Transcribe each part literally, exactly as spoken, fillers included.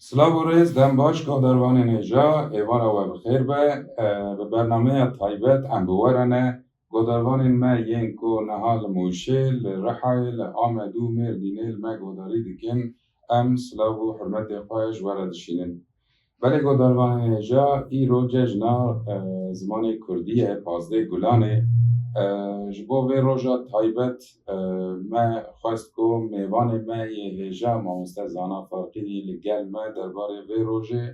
Silav û rêz, dem baş, guhdarvanên hêja, êvara we bi xêr be. E, bi bernameya taybet em bi we re ne. Guhdarvanên me yên ku niha li Mûşê, li Rihayê, li Amed û Mêrdînê li me guhdarî dikin, em silav û hurmetê xwe ji we re dişînin. Belê guhdarvanên hêja, îro cejna, e, zimanê kurdî ye, pazdeh Gulanê. E, ji bo vê roja taybet, e, me xwest ku mêvanê me yê hêja mamoste Zana Farqînî li gel me derbarê vê rojê,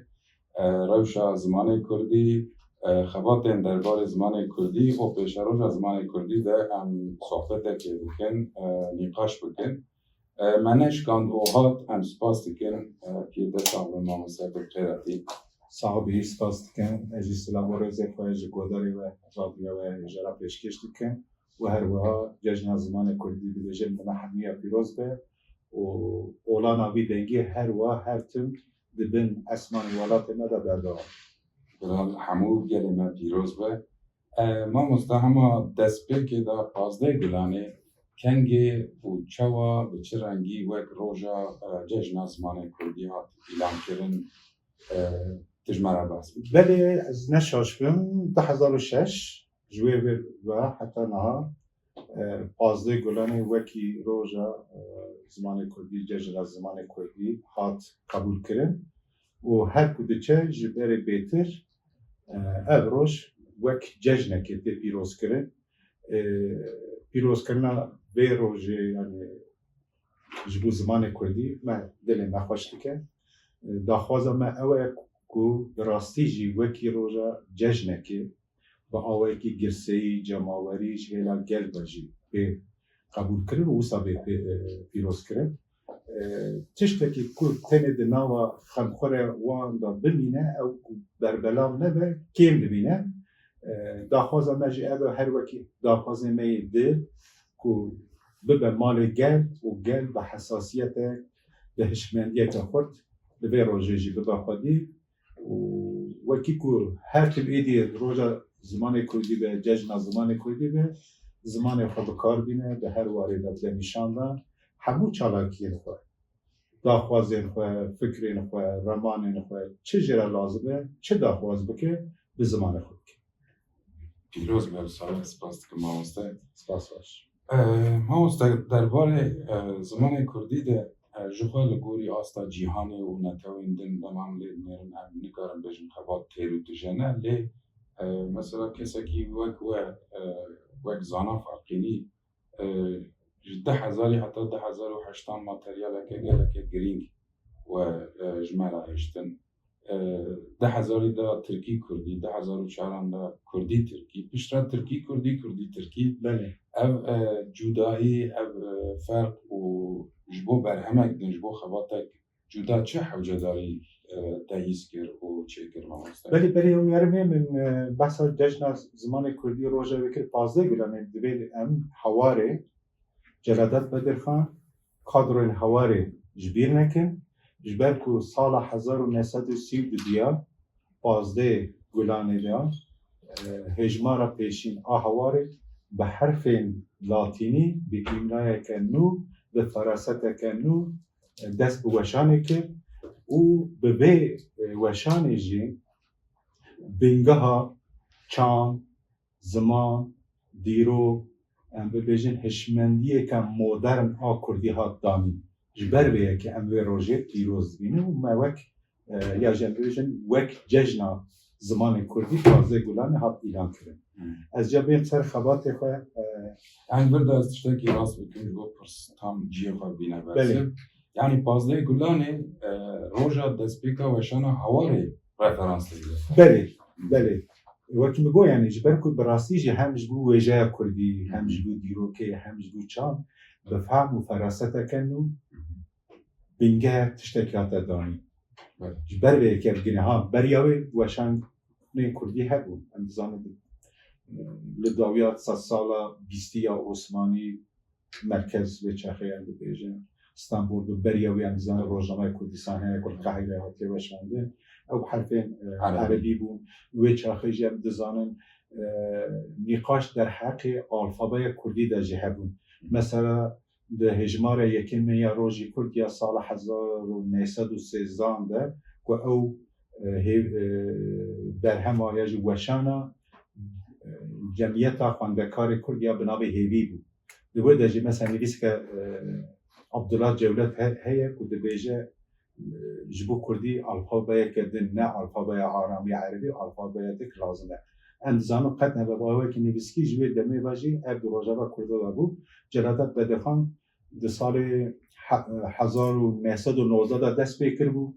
e, rewşa zimanê kurdî, e, xebatên derbarê zimanê kurdî û pêşeroja zimanê kurdî de em sohbetekê bikin, e, nîqaş bikin. E, me neşkand û hat, em spas dikin. E, piyê te sax be mamoste, tu bi xêr hatî. Sax bî, spas dikim. Ez jî silav û rêzê xwe ji guhdarê we, radyoya we hêja re pêşkêş dikim. Û her wiha cejna zimanê kurdî dibêjim, li me hemûya pîroz be û olana vî dengê her wiha her tim di bin esmanê welatê me de berdewam. Bila hemû gelê me pîroz be. E, mamosta, hema destpêkê de pazdeh Gulanê kengê û çawa, bi çi rengî wek roja, e, cejna zimanê kurdî hat îlankirin, e, tu ji me re behs bikî? Belê, ez ne şaş bim, du hezar û şeş, ji wê ve ve heta niha, e, pazdeh Gulanê wekî roja, e, zimanê kurdî, cejna zimanê kurdî hat qebûlkirin û her ku diçe ji berê bêtir, e, ev roj wek cejnekê tê pîrozkirin. E, pîrozkirina vê rojê, yani, ji bo zimanê kurdî me dilê me xweş dike. E, daxwaza me ew e ku bi rastî jî wekî roja cejnekê bi awayekî girseyî, cemawerî ji hêla gel ve jî bê qebûlkirin û wisa bê pê-, e, pîrozkirin. E, tiştekî ku tenê di nava xemxwere wan de bimîne, ew ku berbelav nebe, kêm dimîne. E, daxwaza me jî ev e, her wekî daxwazê me yê di ku bibe malê gel û gel bi hesasiyete, bi hişmendiyeke xurt li vê rojê jî bibe xwedî. Û wekî ku her tim êdî roja zimanê kurdî be, cejna zimanê kurdî be, zimanê xwe bi kar bîne, di her warê de bide nîşandan, hemû çalakiyên xwe, daxwazên xwe, fikrên xwe, remanên xwe, çi jê re lazim e, çi daxwaz bike, bi zimanê xwe bike. Pîroz be, sağ ol, spas dikim mamoste. Spas baş. Ee, mamoste, derbarê, e, zimanê kurdî de, e, ji xwe li gorî asta cîhanê û netewên din dema em lê dinêrin, em nikarin bêjin xebat têr û tije ne, lê, e, mesela kesekî wek we, e, wek Zana Farqînî, e, ji du hezarî heta du hezar û heştan materyaleke geleke girîng we, e, ji me re hiştin. E, du hezarî de tirkî kurdî, du hezar û çaran de kurdî tirkî, piştre tirkî kurdî, kurdî tirkî. Belê. Ev, e, cudahî, ev, e, ferq û ji bo berhemek din, ji bo xebatek cuda çi hewcedarî, e, te hîs kir û çêkir mamoste? Belê, belê, ew yarim heye min, e, behsa cejna zimanê kurdî roja wê kir pazdeh Gulanê, divê em hewarê Celadet Bedirxan, kadroyên hewarê ji bîr nekin, ji ber ku sala hezar û neh sed û sî û du diya pazdeh Gulanê de, e, hêjmara pêşîn a hewarê bi herfên latînî, bi îmlayeke nû, bi feraseteke nû, e, dest bi weşanê kir û bi vê, e, weşanê jî bingeha çand, ziman, dîrok, em bibêjin hişmendiyeke modern a kurdî hat danîn. Ji ber vê yekê em vê rojê pîroz dibînin û me wek, e, ya jî em bibêjin wek cejna zimanê kurdî pazdeh Gulanê hat îlan kirin. Hmm. Ez ca bêm ser xebatê xwe, e, Em vir de ez tiştekî rast bikim, ji bo pirs tam cihê xwe bîne Belê. bersiv. Yani pazdeh Gulanê, e, roja destpêka weşana hewarê referans dide. Belê, belê. Wekî min got, yani ji ber ku bi rastî jî hem ji bo wêjeya kurdî, hem ji bo dîrokê, hem ji bo çand, bi fehm û feraseteke nû bingehek tiştekî hate danîn. Belê. Ji ber vê yekê ev gine ha, beriya wê weşanên kurdî hebûn. Em dizanin li dawiya sedsala bîstî ya Osmanî merkez wê çaxê em dibêjin. Stenbol bû, beriya wê em dizanin rojnameya Kurdistan heye ku li Qehîre hatiye weşandin. Ew herfên, e, Erebî. Erebî bûn. Wê çaxê jî em dizanin, e, nîqaş derheqê alfabeya kurdî de jî hebûn. Mesela Di hejmara yekê me ya Rojî Kurd ya sala hezar û neh sed û sêzdan de ku ew, e, hê-, e, berhema ya jî weşana, e, Cemiyeta Xwendekarê Kurd ya bi navê Hêvî bû. Di wê de jî mesela nivîseke, e, Abdullah Cewlet he-, heye ku dibêje, e, ji bo Kurdî alfabeyeke din, ne alfabeya aramî erebî, alfabeya dik lazim e. Em dizanin qet nebe bi awekî nivîskî ji wê demê ve jî ev di Rojava Kurda de bû. Celadet Bedexan di salê he-, hezar û neh sed û nozdeh de dest pê kiribû.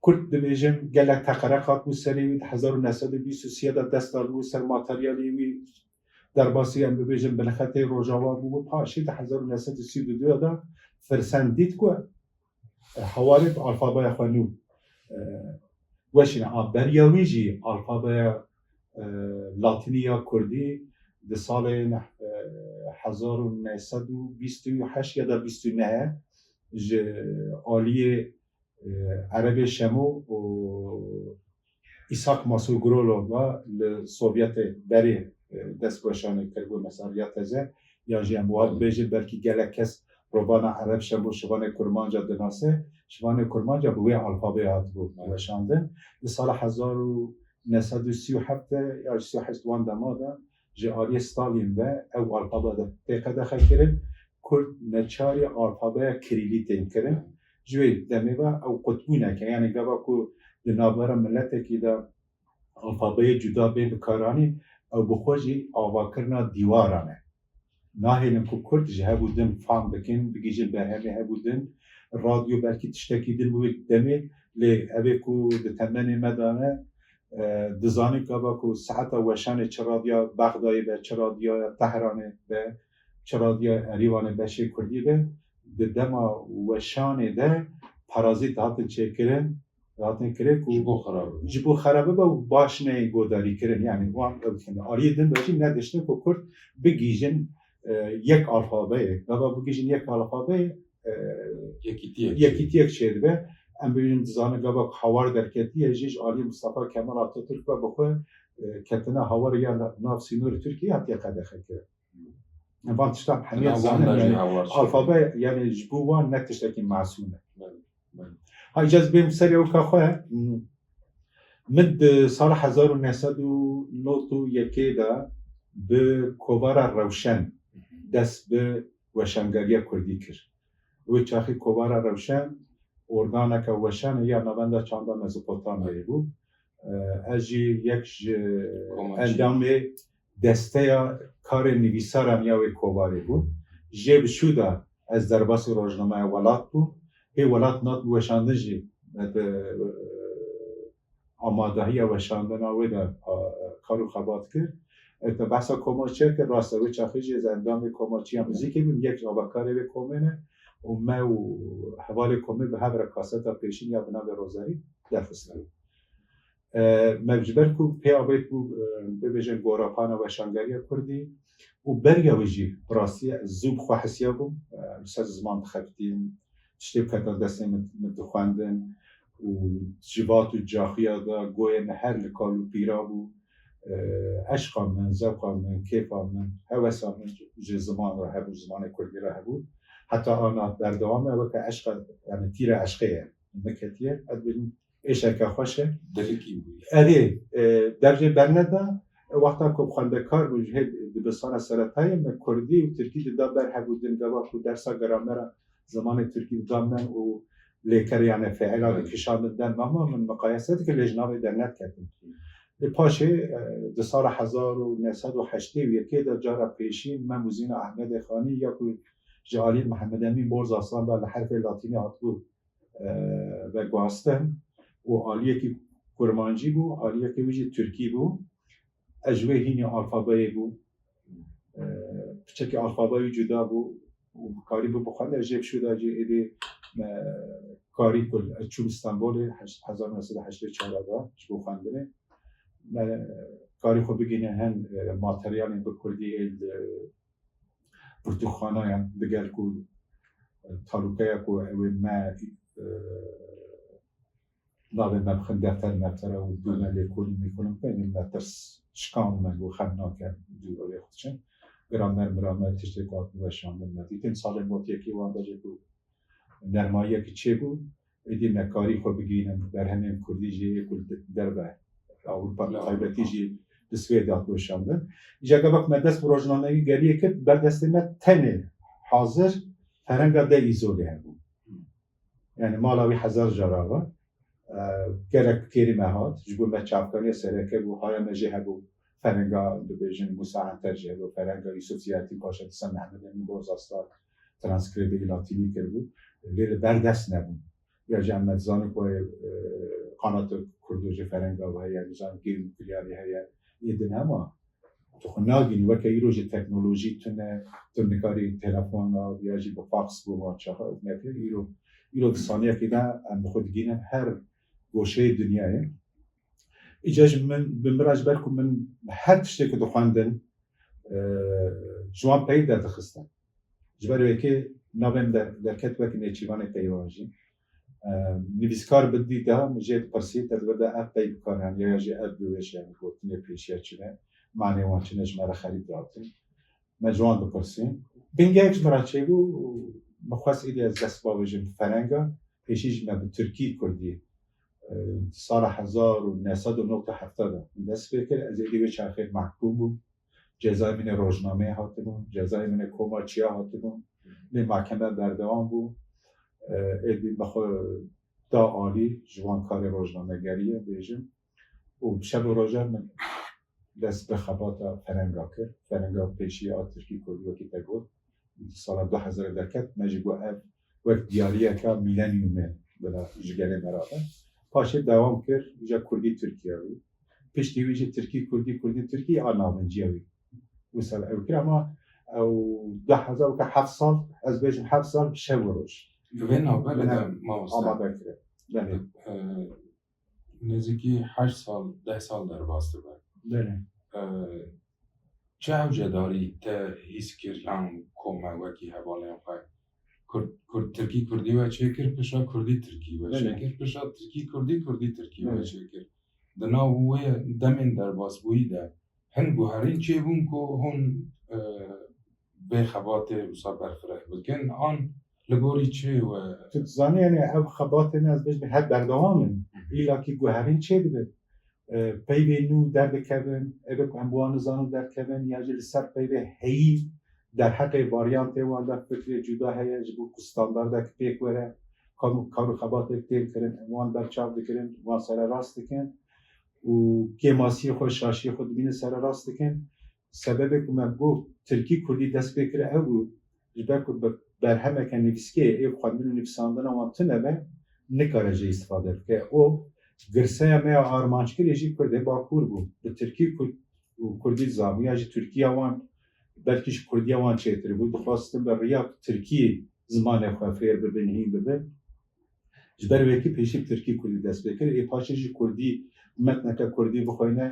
Kurd dibêjin gelek teqerek hatibû serê wî, di hezar û neh sed û bîst û sê de dest dabû ser materyalê wî, derbasî em bibêjin binxetê Rojava bû, paşê di hezar û neh sed û sî û du de firsend dît ku hewarê bi alfabeya xwe nû, e, weşîne. A beriya wî jî alfabeya, e, latînî ya kurdî di salên, e, hezar û neh sed û bîst û heşt ya da bîst û neh ji aliyê, e, Erebê Şemo û Îsak Masugurolo ve li Sovyetê berê, e, dest weşanê kiribû, mesela Riya Teze, ya jî em wiha bibêjin, belkî gelek kes rovana Ereb Şemo, şivanê Kurmanca dinase, şivanê Kurmanca bi wê alfabeyê hatibû weşandin. Di sala hezar û neh sed û sî û heft de ya jî sî û heşt wan dema de ji aliyê Stalin ve ew alfabe de tê qedexe kirin. Kurd neçarî alfabeya kirîlî tên kirin. Ji wê demê ve ew qutbûnek e. Yanî gava ku di navbera miletekî de alfabeyê cuda bê bikaranîn, ew bi xwe jî avakirina dîwaran e. Nahêlin ku Kurd ji hev û din fam bikin, bigihîjin berhemê hev û din. Radyo belkî tiştekî din bi wê demê, lê ev ê ku di temenê me de ne, e, dizanin gava ku saeta weşanê çi radyoya Bexdayê be, çi radyoya Tehranê be, çi radyoya Erîvanê beşê kurdî be, di dema weşanê de parazît hatin çêkirin, hatin kirin ku ji bo xerabibe. Ji bo xerabibe û baş neyê godarîkirin. Yanî wan ew dikin. Aliyê din ve jî nediştin ku Kurd bigihîjin, e, yek alfabeyê. Gava bigihîjin yek alfabeyê, e, yekîtiyek, yekîtiyek çêdibe. Em bibînin dizanin gava ku hawar derketiye jî ji aliyê Mustafa Kemal Atatürk ve bi xwe, e, ketine hawar ya nav sînorê Tirkiyeyê hatiye qedexe kirin. Van tiştan hemî dizanin, yanî alfabe, yanî ji bo wan ne tiştekî masûm e. Belê, belê. Ha, îca ez bêm serê weka xwe. Min di sala hezar û neh sed û nod û yekê de bi Kovara Rewşen dest bi weşangeriya kurdî kir. Wê çaxî Kovara Rewşen organeke weşanê ya navenda çanda Mezopotamyayê bû. Ez jî yek ji endamê desteya karê nivîsaran ya wê kovarê bû. Jê bi şû de ez derbasî rojnameya Welat bû. Pê Welat nat weşandin jî me di, e, amadahiya weşandina wê de, a, kar û xebat kir. E, te behsa komaçiya kir, rast e, wê çaxê jî ez endamê komaçiya muzîkê bûm, yek ji avakarê wê komê ne û me û hevalê komê bi hev re kaseta pêşîn ya bi navê Rozerî derxistibû. E, me ji ber ku pê avêt bû, e, bibêjin gorapana weşangeriya kurdî û beriya wî jî bi rastî ez zû bi xwe hesiyabûm, e, li ser ziman dixebitîm, tiştê biketa destê min, min dixwendin û civat û caxiya de goyê min her li kal û pîra bû. E, eşqa min, zewqa min, kêfa min, hewesa min ji ziman re hebû, zimanê kurdî re hebû. Heta ana berdewam e, weke eşqa, yanî tîra eşqê ye. Min ketiye, ez bêjim, êşeke xweş e. Dilikî bûye. Erê, e, dev jê berneda, e, wexta ku xwendekar bû, ji hê dibistana seretayê me kurdî û tirkî dida ber hev û din, gava ku dersa gramera zimanê tirkî dida me û lêker, yanî fiîla dikişandin der me, ma min miqayese dikir, lê ji navê derned ketim. Lê paşê, e, di sala hezar û neh sed û heştê û yekê de cara pêşîn me Muzîna Ehmedê Xanî ya ku ji aliyê Mihemed Emîn Borz Aslan ve li herfê latînî hatibû, e, veguhastin û aliyekî kurmancî bû, aliyekî wî jî tirkî bû. Ez ji wê hînî alfabeyê bû. E, piçekî alfabeyê wî cuda bû û karî bû bixwende. Ez jê bi şû de jî êdî me karî ku ez çûm Stenbolê, heş-, hezar neh sed û heştê çar de ji bo xwendinê. Me karî xwe bigihîne hin, e, materyalên bi kurdî ê li pirtûkxanayan, digel ku, e, talûkeya ku ew ê me, e, navê me bixin defter meftera û bûne lêkolîn mêkolîn, peyvên me tirs şikand me, got xem nake, dû ew ê xwe diçin. gramer, miramer, tiştê ku hatin weşandin me dîtin. Salên motiyekî wan de jî ku nermayiyekî çêbû, êdî me karî xwe bigihînin berhemên kurdî jî yê ku li derve Ewropa, bi taybetî jî li Swêd hat weşandin. Îja gava ku me dest bi rojnamegeriyê kir, ber destê me tenê hazir ferenga de îzolê hebû. Yani mala wî hezar cara ve. E, gelek kêrî me hat. Ji bo me çavkaniya sereke bû, haya me jî hebû. Ferenga, dibêjin, Musa Enter jî hebû, ferenga Yusuf Ziyatî, paşa dîsa Mehmed Emîn Boz Aslan transkrîbê latînî kiribû. Lê li ber dest nebûn. Ya jî em, me dizanin ku, e, qanata Kurdo jî ferenga ve heye, nizanim gêm kiryarî heye. Ê din hema tu xwe nagihînî, weke îro jî teknolojî tune, tu nikarî telefona ya jî bi fax, bi WhatsApp ew nekî. Îro, îro di saniyekê de em bi xwe digihînin her goşeyê dinyayê. Îca jî min, bi min re, ji ber ku min her tiştê ku dixwendin, e, ji wan peyv derdixistin. Ji ber wê yekê navê min der-, derket wek nêçîvanê peyvan jî. E, nivîskar bi dî de min jê dipirsî, te di vir de ev peyv bi kar heniye ya jî ev biwêje, yanî gotinê pêşiya çi ne, manê wan çi ne, ji me re xerîb dihatin. Me ji wan dipirsî. Bingehek ji min re çêbû, min xwest êdî ez dest bavêjim ferenga, pêşî jî me bi tirkî kurdî, e, sala hezar û neh sed û nod û hevdeh de min dest pê kir, ez êdî wê çaxê mehkûm bûm. Cezayê min ê rojnameyê hatibû, cezayê min ê koma çiya hatibû. Lê mahkeme berdewam bû. E, êdî me xwe da alî ji wan karê rojnamegeriyê bêjim. Û şev û roja min dest bi xebata ferenga kir. Ferenga pêşî a tirkî kurdî wekî te got. Sala du hezar derket, me jî got ev wek diyariyeke mîlenyumê bila ji gelê me re be. Paşê dewam kir, îja kurdî Tirkiye wî. Piştî wî jî tirkî, kurdî, kurdî, tirkî a navinciya wî. Wisa ew kir, ama ew du hezar û heft sal, ez bêjim heft sal, şev û roj. Li vê navberê de mamoste, amade kir. Belê. E, nêzîkî heşt sal, deh sal derbas dibe. Belê. E, çi hewcedarî te hîs kir yan kome wekî hevalên xwe? Kurd, kurd, tirkî kurdî we çêkir, pişa kurdî tirkî we Belê. çêkir, pişa tirkî kurdî, kurdî tirkî we Belê. çêkir. Di nav wê demên derbasbûyî de hin guherîn çêbûn ku hûn, e, vê xebatê wisa berfireh bikin, an li gorî çi we? Tu dizanî, yani ev xebatê me, ez bêjim, hep berdewam in. Hı hı. Îlla kî guherîn çêdibe. E, peyvê nû derdikevin, ebe ku em bi wan nizanin derkevin, ya jî li ser peyvê heyî derheqê varyantê wan de fikrê cuda heye, ji bo ku standardek pêk were, kam-, kar û xebatê tê kirin, em wan berçav dikirin, wan sererast dikin û kêmasiyê xwe, şaşiyê xwe dibînin sererast dikin. Sebebê ku me got tirkî kurdî dest pê kir ew bû, ji ber ku bi berhemeke nivîskê ê xwendin û nivîsandina wan tune be, nikare jê îstifade bike. O girseya me ya armanckirê jî kurdê Bakur bû. Bi tirkî ku-, û kurdî dizanbû, ya jî Tirkiya wan, belkî ji kurdiya wan çêtir bû. Dixwastin bi riya tirkî zimanê xwe fêr bibin, hîn bibin. Ji ber wê yekê pêşî bi tirkî kurdî dest pê kir. Ê paşê jî kurdî, metneke kurdî bixweyne,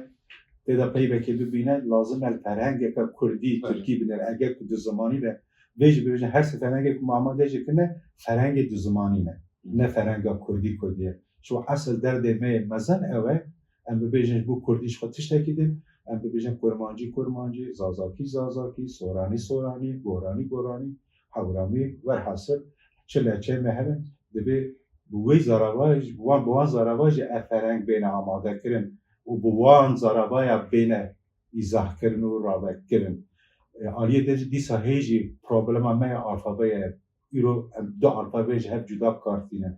tê de peyvekê bibîne, lazim e li ferhengeke kurdî, Belê. tirkî binêre. Eger ku du zimanî be, vê jî bibêjin, her sê ferhengê ku me amade jî kirine, ferhengê du zimanî ne. Ne ferhenga kurdî kurdî ye. Çi esil derdê me yê mezin ew e, em bibêjin ji bo kurdî ji xwe tiştekî din, em bibêjin kurmancî kurmancî, zazakî zazakî, soranî soranî, goranî goranî, hewramî, werhasil, çi lehçeyê me hene, divê bi wê zaravayê jî, bi wan, bi wan zaravayê jî ev ferheng bêne amadekirin û bi wan zaravaya bêne îzahkirin û ravekirin. E, aliyê din jî dîsa hê jî problema me ya alfabeyê ye. Îro em du alfabeyê ji hev cuda bi kar tînin.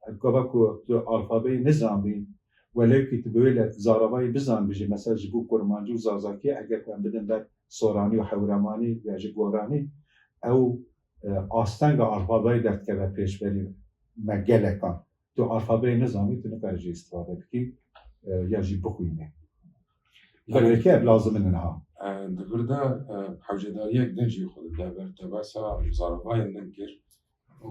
Em gava ku tu alfabeyê nizanbî, welewkî tu bi wê le zaravayî bizanbî jî, mesela ji bo kurmancî û zazakî, eger ku em bidin ber soranî û hewramanî ya jî goranî, ew, e, astenga alfabeyê derdikeve pêşberî me gelekan. Tu alfabeyê nizanî, tu nikarî jî îstifade bikî, e, ya jî bixwînî. Yanî, Belê ki ev lazim in niha. E, di vir de, e, hewcedariyek din jî xwe dide ber, te behsa zaravayên din kir.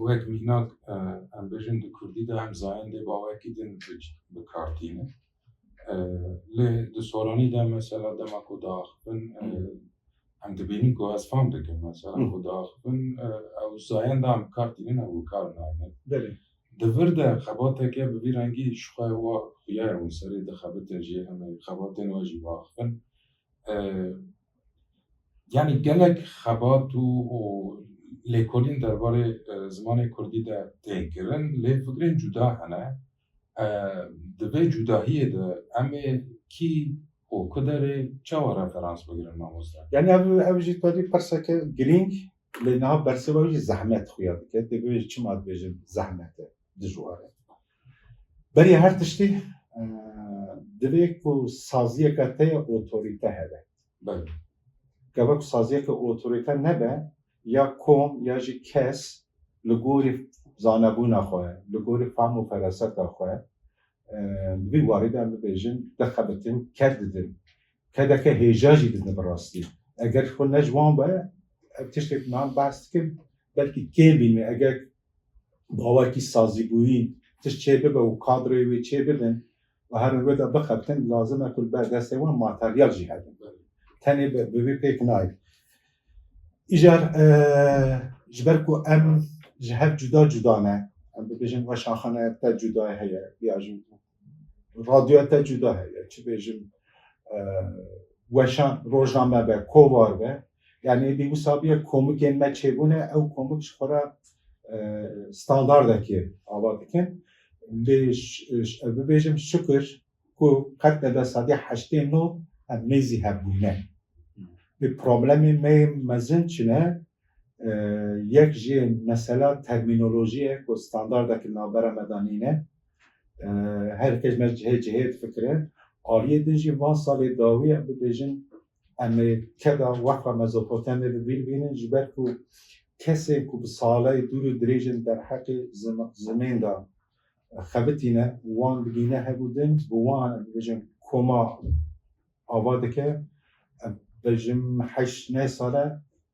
Wek mînak, e, em bêjin di kurdî de em zayendê bi awekî din bi, bi kar tînin. E, lê di soranî de mesela dema ku diaxivin, e, Hmm. em dibînin ku ez fam dikim mesela Hmm. ku diaxivin, e, ew zayenda em bi kar tînin, ew bi kar naynin. Belê. Di vir de xebateke bi vî rengî ji xwe wa xuya ye hûn serê dixebitin jê, em ê xebatên we jî biaxivin. E, Yanî gelek xebat û, û lêkolîn derbarê, e, zimanê kurdî de tê kirin, lê fikrên cuda hene. E, di vê cudahiyê de em ê kî û ku derê çawa referans bigirin, mamoste? Yanî ev, ev jî tevî pirseke girîng, lê niha bersêva wî jî zehmet xuya dike. Tê bibêje çima dibêjin zehmet e, dijwar e. Berî her tiştî, e, divê ku saziyeke te ye otorîte hebe. Belê. Gava ku saziyeke otorîte nebe, ya kom ya jî kes li gorî zanebûna xwe, li gorî fehm û feraseta xwe, e, bi vî warî de em bibêjin, dixebitin, ked didin. Kedeke hêja jî didin bi rastî. Eger xwe ne ji wan be, ev tiştê ku niha behs dikim, belkî kêm bîne. Eger bi awakî sazîbûyî tişt çê bibe û kadroyê wê çê bibin û herin wê de bixebtin, lazim e ku li ber destê wan materyal jî hebin. Tenê bi, bi vî pêk nayê. Îcar, e, ji ber ku em ji hev cuda cuda ne, em bibêjin weşanxaneya te cuda heye, ya jî radyoya te cuda heye, çi bêjim, e, weşan, rojname be, kovar be, yanî êdî wisa bûye komikên me çêbûne, ew komik ji xwe re, e, standardekê ava dikin. Lê ş-, ş-, bibêjim şikir ku qet nebe sedî heştê nod em nêzî hev bûne. Lê problemê me yê mezin çi ne? E, yek jî mesela termînolojî ye ku standardek li navbera me de nîne. E, her kes me cihê cihê difikire. Aliyê din jî van salê dawî em bibêjin, em ê keda weqfa Mezopotamyê bi bîr bînin, ji ber ku kesên ku bi salê dûr û dirêj in derheqê zim-, zimên de xebitîne, wan digîne hev û din, bi wan, em bibêjin, koma ava dike. Em bibêjin heşt neh sal e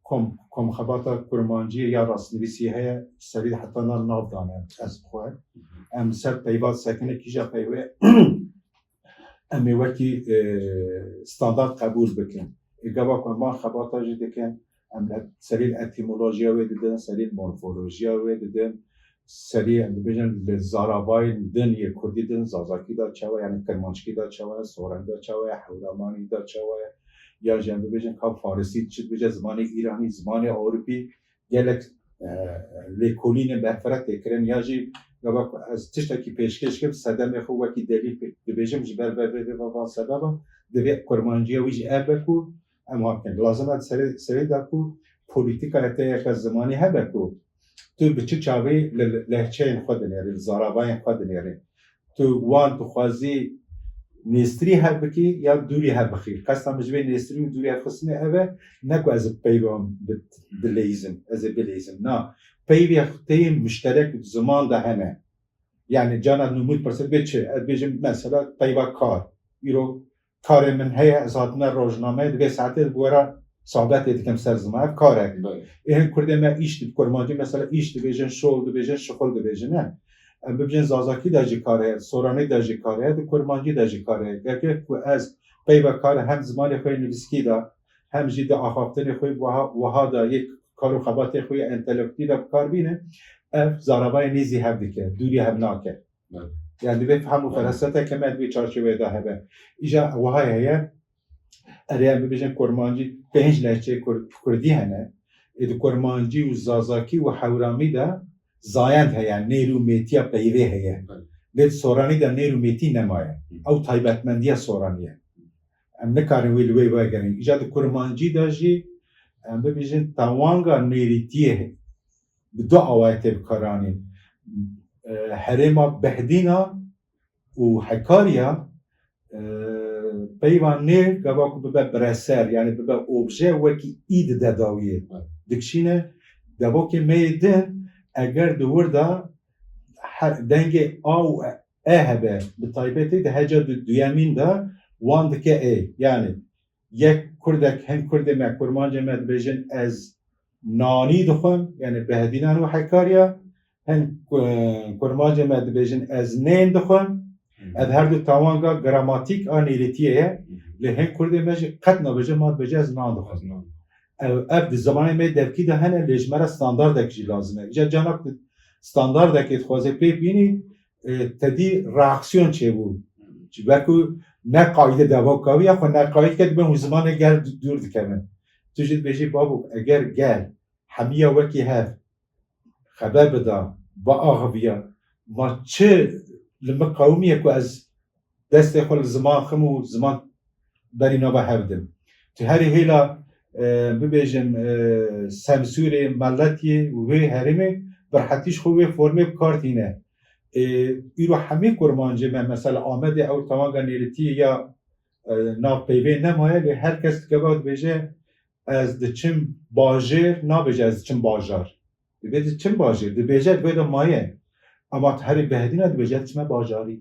kom, komxebata kurmanciyê ya rastnivîsî heye, serî heta na nav dane ez xwe. Em ser peyva sekine, kîja peyvê em ê wekî, e, standard qebûl bikin. Ê gava ku em van xebata jî dikin, em li serî etîmolojiya wê didin, serî morfolojiya wê didin, serî, em bibêjin, li zaravayên din yê kurdî din, zazakî de çawa, yanî kirmanckî de çawa ye, soranî de çawa ye, hewramanî de çawa ye, ya jî em bibêjin ka farisî çi dibêje, zimanê îranî, zimanê ewropî, gelek, e, lêkolînên berfireh tê kirin, ya jî gava ku ez tiştekî pêşkêş kim, sedemê xwe wekî delîl pê dibêjim, ji ber vê, vê, vê, van sebeba, divê kurmanciya wî jî ev be ku em wan bikin. Lazim e serê, serê de ku polîtîkaya te yeke zimanî hebe ku tu bi çi çavê li lehçeyên xwe dinêrî, li zaravayên xwe dinêrî. Tu wan dixwazî nêstirî hev bikî ya dûrî hev bixî. Qesta min ji vê nêstirî û dûrî hevxistinê ev e, ne ku ez ê peyvan bi-, dileyîzim, ez ê bileyîzim. Na, peyvê te yên muşterek di ziman de hene. Yani cana nûmû pirsir bê çi? Ez bêjim mesela peyva kar. Îro karê min heye, ez hatime rojnameyê, di vê saetê di wera sohbetê dikim ser ziman. Ev karek. Belê. Ê hin kurdê me îş dib-, kurmancî mesela îş dibêjin, şol dibêjin, şixul dibêjin, ne? Em bibêjin zazakî de jî kar heye, soranî de jî kar heye, di kurmancî de jî kar heye. Gerek ku ez peyva kar hem zimanê xwe yê nivîskî de, hem jî di axaftinê xwe wiha, wiha de yê kar û xebatê xwe yê entelektî de bi kar bîne, ev zaravayê nêzî hev dike, dûrî hev nake. Evet. Yani divê fehm û Evet. feraseteke me di vê çarçoveyê de hebe. Îja wiha heye, erê em bibêjin kurmancî pênc lehçeyê kur-, kurdî hene. Ê di kurmancî û zazakî û hewramî de zayend heye, nêr û mêtiya peyvê heye. Evet. Lê di soranî de nêr û mêtî nemaye. Hı. Ew taybetmendiya soranî ye. Em nikarin wê li wê vegerin. Îja di kurmancî de jî em bibêjin tawanga nêrîtiyê bi du awayê tê bikaranîn. E, herêma Behdîna û Hekariya, e, peyva nêr gava ku bibe bireser, yani bibe obje, wekî î dide dawiyê. Evet. Dikişîne devokê me yê din, eger di wir de he-, dengê a û e hebe, bi taybetî di heca du-, duyemîn de wan dike ê. Yani yek kurdek, hin kurdê me, kurmancê me dibêjin ez nanî dixwim, yani Behdînan û Hekariya, hin ku-, kurmancê me dibêjin ez nên dixwim. Hı. Ev her du tawanga gramatîk a nêrîtiyê ye. Hı. Lê hin kurdê me jî qet nabêje, ma dibêje ez nan dixwim. Ez nan. Ev, ev di zimanê me devkî de hene, lê ji me re standardek jî lazim e. Îca canak di standardekê dixwaze pê bînî, e, tedî reaksiyon çêbû. Ji ber ku ne qayîdê devoka wî ya xwe ne qayîd ke dibin û zimanê gel dû-, dûr dikevin. Tu jî dibêjî, babo, eger gel hemiya wekî hev xeber bida, biaxiviya, ma çi li min qewimiye ku ez destê xwe li ziman xim û ziman berî nava hev dim. Tu herî hêla, e, bibêjim, e, semsûrê meletiyê û wê herêmê bi rehetî ji xwe wê formê bi kar tîne. E, îro hemî kurmancê me, mesela Amedê ew tewanga nêrîtiyê ya, e, nav peyvê nemaye, lê her kes gava dibêje, ez diçim bajêr, nabêje ez diçim bajar. Dibê diçim bajêr, dibêje divê de maye. Ama herî behedîna dibêje diçime bajarî.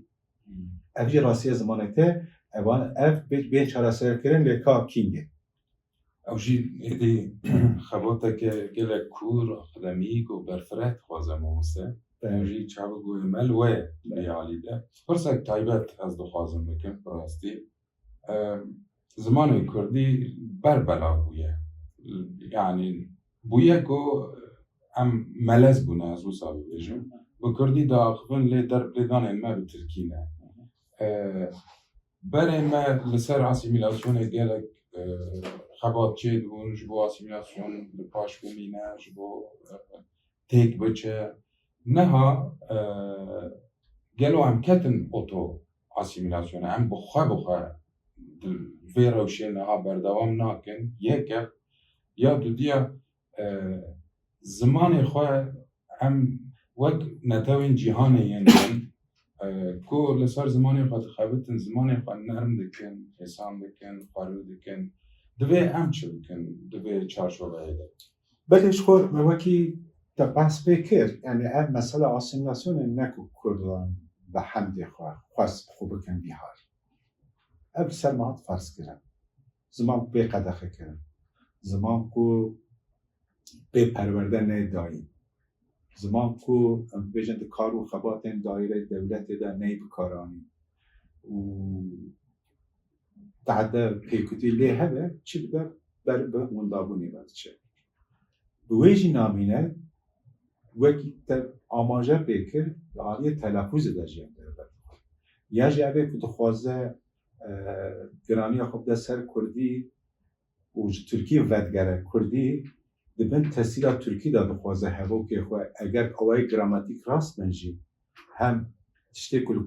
Ev jî rastiya zimanek te, evan ev bê, bê çareserkirin lê ka kîngê. Ew jî êdî xebateke gelek kûr, akademîk û berfireh dixwaze mamoste. Ew jî çavi goyê me li we ye vê alî de. Pirsek taybet ez dixwazim bikim, bi rastî. Em, zimanê kurdî ber belav bûye. Yanî bûye ku em melez bûne, ez wisa bibêjim. Bi kurdî diaxivin lê derb lê danên me bi tirkî ne. E, berê me li ser asîmîlasyonê gelek, e, xebat çêdibûn, ji bo asîmîlasyon li paş bimîne, ji bo, e, têk biçe. Niha, e, gelo em ketin oto asîmîlasyonê, em bi xwe bi xwe di vê rewşê niha berdewam nakin. Yek e, ya dudiya, e, zimanê xwe em wek netewên cîhanê yên din, e, ku li ser zimanê xwe dixebitin, zimanê xwe nerm dikin, hêsan dikin, xwerû dikin. Divê em çi bikin di vê çarçoveyê de? Belê ji xwe me wekî te behs pê kir, yanî ev mesela asîmîlasyonê ne ku Kurdan bi hemdê xwe xwest bi xwe bikin bîhar. Ev li ser me hat ferz kirin. Ziman pê qedexe kirin. Ziman ku pê perwerde neyê dayîn. Ziman ku, em bibêjin, di kar û xebatên daîreyê dewletê de neyê bikaranîn. Û tehde pêkutî lê hebe, çi dibe, ber bi windabûnê ve diçe. Bi wê jî namîne, wekî te amaje pê kir, li aliyê telafûzê de jî em derbas dixin. Ya jî ev ê ku dixwaze, e, giraniya xwe bide ser kurdî û ji tirkî vedigere kurdî, di bin tesîra tirkî de dixwaze hevokê xwe, eger awayê gramatîk rast bin jî, hem tiştê ku li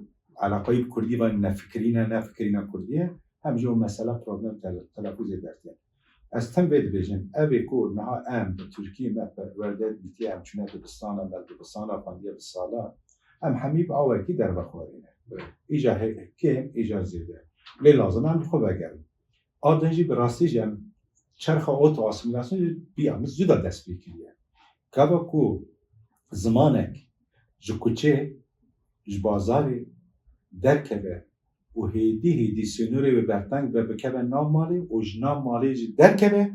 eleqayî bi kurdî ve nefikirîne, nefikirîna kurdî ye, hem jî o mesela problem tele-, telafûzê dertîne. Ez tim vê dibêjim, ev ê ku niha em bi tirkî me perwerde dîtiye, em çûne dibistana, me dibistana xwendiye bi salan, em hemî bi awekî dervexwarî ne. Îja he-, kêm, îja zêde. Lê lazim em li xwe vegerin. A din jî bi rastî jî em çerxa oto asîmîlasyonê bi ya min zû de dest pê kiriye. Gava ku zimanek ji kuçê, ji bazarê derkeve û hêdî hêdî sînorê wê berteng be, bikeve nav malê û ji nav malê jî derkeve,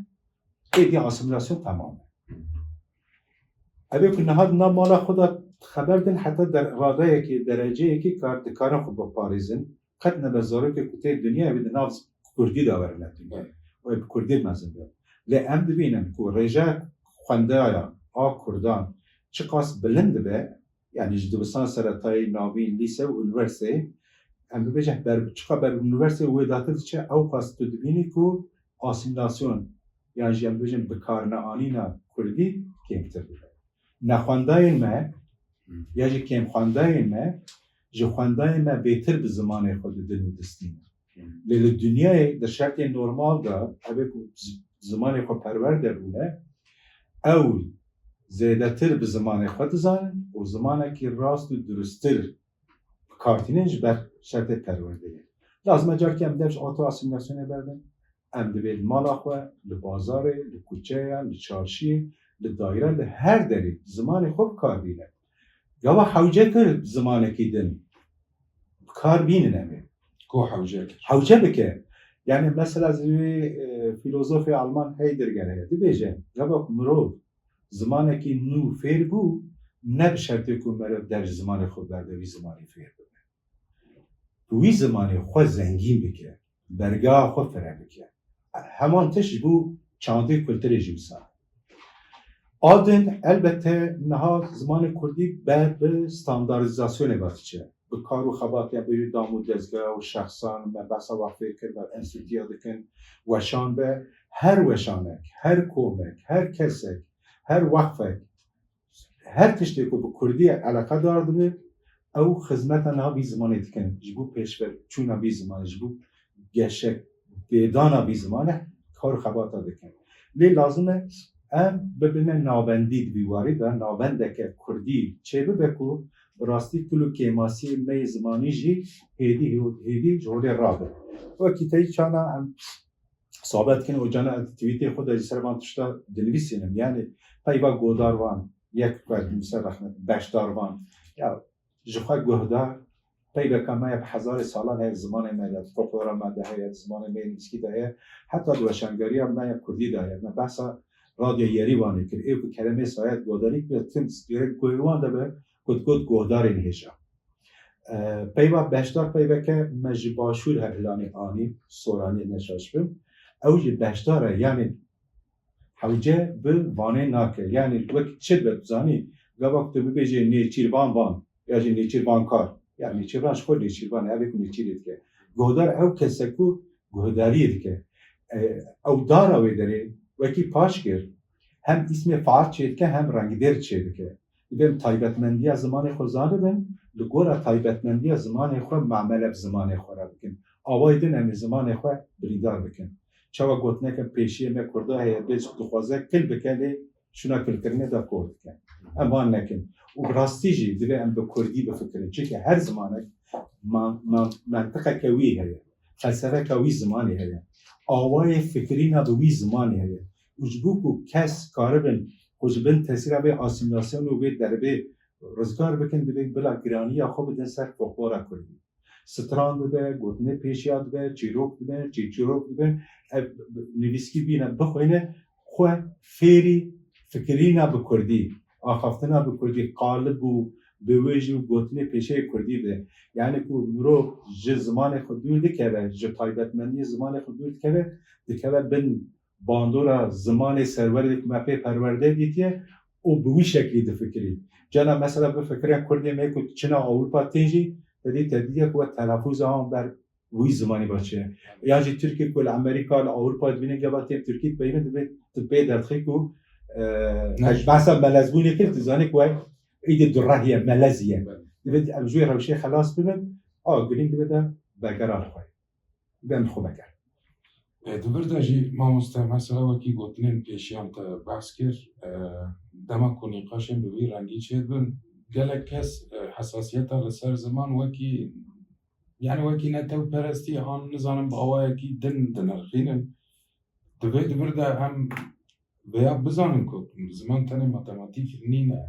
êdî asîmîlasyon temam e. Ev ê ku niha di nav mala xwe de xeber din, heta der-, radeyekê, dereceyekê kar, dikarin xwe biparêzin. Qet nebe zarokê ku tê dinyayê wê di nav kurdî de werine dinyayê. Wê bi kurdî mezin be. Lê em dibînin ku rêje xwendaya a kurdan çiqas bilind dibe, yanî ji dibistan seretayî, navîn, lîse û unîversîteyê, em bibêjin ber, çiqa ber unîversîteyê wê datir diçe, ew qas tu dibînî ku asîmîlasyon yan jî em bibêjin bikarneanîna kurdî kêmtir dibe. Nexwendayên me ya jî kêmxwendayên me ji xwendayên me bêtir bi zimanê xwe didin û distînin. Lê li dinyayê di şertên normal de, ev ê ku zi-, zimanê xwe perwerde bûne, ew zêdetir bi zimanê xwe dizanin û zimanekî rast û durustir bi kar tînin ji ber şertê perwerdeyê. Lazim e carkê em dev ji oto asîmîlasyonê berdin. Em divê li mala xwe, li bazarê, li kuçeya, li çarşiyê, li daîre, li her derê zimanê xwe bi kar bîne. Gava hewce kir zimanekî din bi kar bînin em ê. Ku hewce kir. Hewce bike. Yani mesela ez vê, e, filozofê Alman Heidegger heye. Dibêje, gava ku mirov zimanekî nû fêr bû, ne bi şertê ku meriv der ji zimanê xwe berde wî zimanî fêr bibe. Bi wî zimanê xwe zengîn bike, bergeha xwe fireh bike. Heman tişt ji bo çandê kulturê jî wisa. A din, elbette niha zimanê kurdî ber bi standardîzasyonê ve diçe. Bi kar û xebatê, bêjî dam û dezgeha û şexsan, me behsa wexfê kir, me enstîtuya dikin, weşan be, Her weşanek, her komek, her kesek, her weqfek, her tiştê ku bi kurdî eleqedar dibe, ew xizmeta niha vî zimanê dikin. Ji bo pêşveçûna vî zimanê, ji bo geşepêdana vî zimanê kar û xebata dikin. Lê lazim e em bibine navendî di vî warî de, navendeke kurdî çêbibe ku bi rastî kul û kêmasiyê me yê zimanî jî hêdî hêdî ji holê rabe. Wekî te yî çana em sohbet dikin û cana ez di tweetê xwe de ji ser van tişta dinivîsînim. Yanî peyva godar van, yek ku ez nivîse rexne, beşdar van. Ya ji xwe guhdar, peyveka me ye bi hezarê salan heye, zimanê me de, folklora me de heye, zimanê me yê nivîskî de heye, heta di weşangeriya me ya kurdî de heye. Me behsa Radyo Yerîvanê kir. Ê ku keremê sayet godarî kir, tim stûrên ku wan de be, ku digot godarên hêja. E, peyva beşdar peyveke me ji Başûr Hepilanê anî, Soranê ne şaş bim. Ew jî beşdar e, yanî hewce bi vanê nake. Yanî wek çi be, tu zanî, gava ku tu bibêjê nêçîrvan van, ya jî nêçîrvankar. Ya nêçîrvan ji xwe nêçîrvan e, ev ê ku nêçîrê dike. Guhdar ew kes e ku guhdariyê dike. E, ew dara wê derê wekî paş kir, hem îsmê fail çêdike, hem rengdêr çêdike. Divê em taybetmendiya zimanê xwe zanibin, li gora taybetmendiya zimanê xwe mamele bi zimanê xwe re bikin. Awayê din em ê zimanê xwe birîndar bikin. Çawa gotineke pêşiyê me kurda heye, bê dixwaze kil bike, lê şûna kilkirinê de kor dike. Em van nekin. Û bi rastî jî divê em bi kurdî bifikirin. Çimkî her zimanek ma-, ma-, mentiqeke wî heye. Felsefeka wî zimanê heye. Awayê fikirîna bi wî zimanê heye. Û ji bo ku kes karibin xwe ji bin tesîra vê asîmîlasyonê û vê derbê rizgar bikin, divê bila giraniya xwe bidin ser folklora kurdî. Stran dibe, gotinê pêşiya dibe, çîrok dibe, çîçîrok dibe. Ev nivîskî bîne, bixwîne, xwe fêrî fikirîna bi kurdî, axaftina bi kurdî, qalib û biwêj û gotinê pêşeyê kurdî de. Yani ku mirov ji zimanê xwe dûr dikeve, ji taybetmendiyê zimanê xwe dûr dikeve, dikeve bin bandora zimanê serwerê ku me pê perwerde dîtiye û bi wî şeklî difikirî. Cana mesela bifikire kurdê me ku çina Ewropa tên jî, te dî te dîye ku we telafûza wan ber wî zimanî ve çi ye. Yan jî Tirkî ku li Amerîka, li Ewropa dibînin, gava tên Tirkî dipeyivin, divê tu pê derdixî ku, e, Naş- behsa melezbûnê kir, tu zanî ku ew îdî durehî ye, melezî ye. Divê em ji wê rewşê xelas bibin, a, girîng divê de vegera li xwe. Divê em li xwe vegerin. E, di vir de jî mamoste, mesela wekî gotinên pêşiyan te behs kir, e, dema ku nîqaşên bi vî rengî çêdibin, gelek kes, e, hesasiyeta li ser ziman wekî, yani wekî netewperestî an nizanim bi awayekî din dinirxînin. Divê di vir de em vêya bizanin ku ziman tenê matematîk nîne.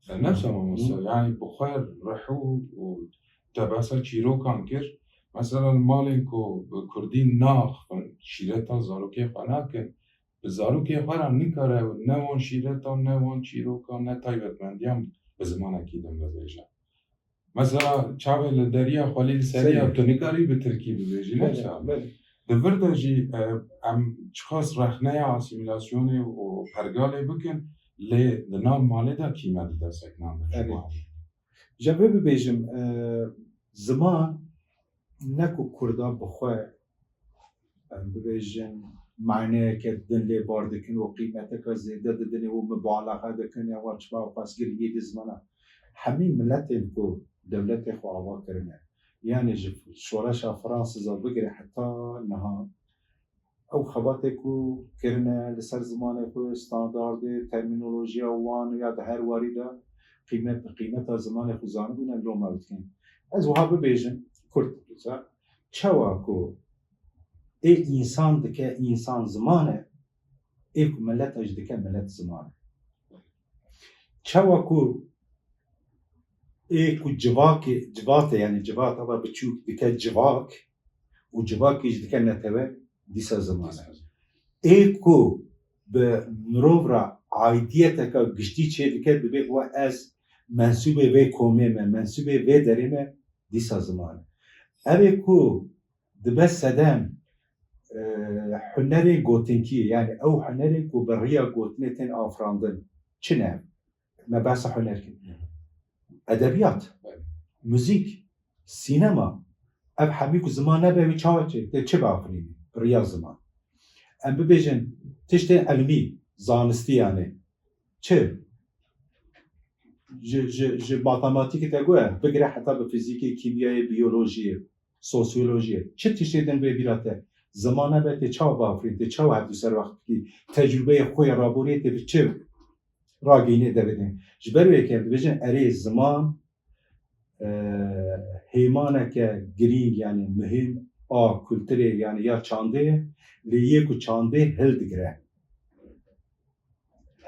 E, ne wisa mamoste, yani bi xwe rih û, û te behsa çîrokan kir. Mesela li malên ku bi kurdî naxivin, şîreta zarokê xwe nakin, bi zarokê xwe re nikare ne wan şîreta, ne wan çîroka, ne taybetmendiyan bi zimanekî din bibêje. Mesela çavê li deriya xwelî li serî ya, tu nikarî bi tirkî bibêjî, ne çav? Belê. Di vir de jî, e, em çiqas rexneya asîmîlasyonê û pergalê bikin, lê di nav malê de kî me dide seknandin ji bo em? Ji vê bibêjim, e, ziman ne ku kurda bi xwe, em bibêjin, maneyeke din lê bar dikin û qîmeteke zêde didin û mubalaxe dikin ya wa çima xwest girîngî di zimana. Hemî miletên ku dewletê xwe ava kirine, yanî ji şoreşa Fransiza bigire heta niha, ew xebatê ku kirine li ser zimanê xwe, standardê, termînolojiya wan ya di her warî de qîmet, qîmeta zimanê xwe zanibûne, loma dikin. Ez wiha bibêjim, kurt, çawa ku ê însan dike însan ziman e, ê ku milet e jî dike milet ziman e. Çawa ku ê ku civakê, civat e, yani civat ava biçûk dike civak û civakê jî dike netewe, dîsa ziman e. Ê ku bi mirov re aidiyeteke giştî çêdike, dibê ku ez mensûbê vê komê me, mensûbê vê derê me, dîsa ziman e. Ev ê ku dibe sedem, e, hunerê gotinkî, yani ew hunerê ku bi riya gotinê tên afirandin, çi ne? Me behsa huner kir. Edebiyat, muzîk, sînema, ev hemî ku ziman nebe, wî çawa çê, tê çi biafirînî? Riya ziman. em bibêjin tiştên ilmî, zanistî yani. Çi? Ji, ji, ji matematîkê te got, bigire heta bi fizîkê, kîmyayê, biyolojiyê, sosyolojiyê. Çi tiştê din bê bîra te? Ziman nebe tê çawa biafirîn, tê çawa hevdû ser wext bikî? Tecrûbeyê xwe ya raboriyê tê bi çi ragînê de bidin? Ji ber wê yekê em dibêjin erê ziman, e, hêmaneke girîng, yani muhîm a kulturê, yani ya çandê ye, lê yê ku çandê hildigire.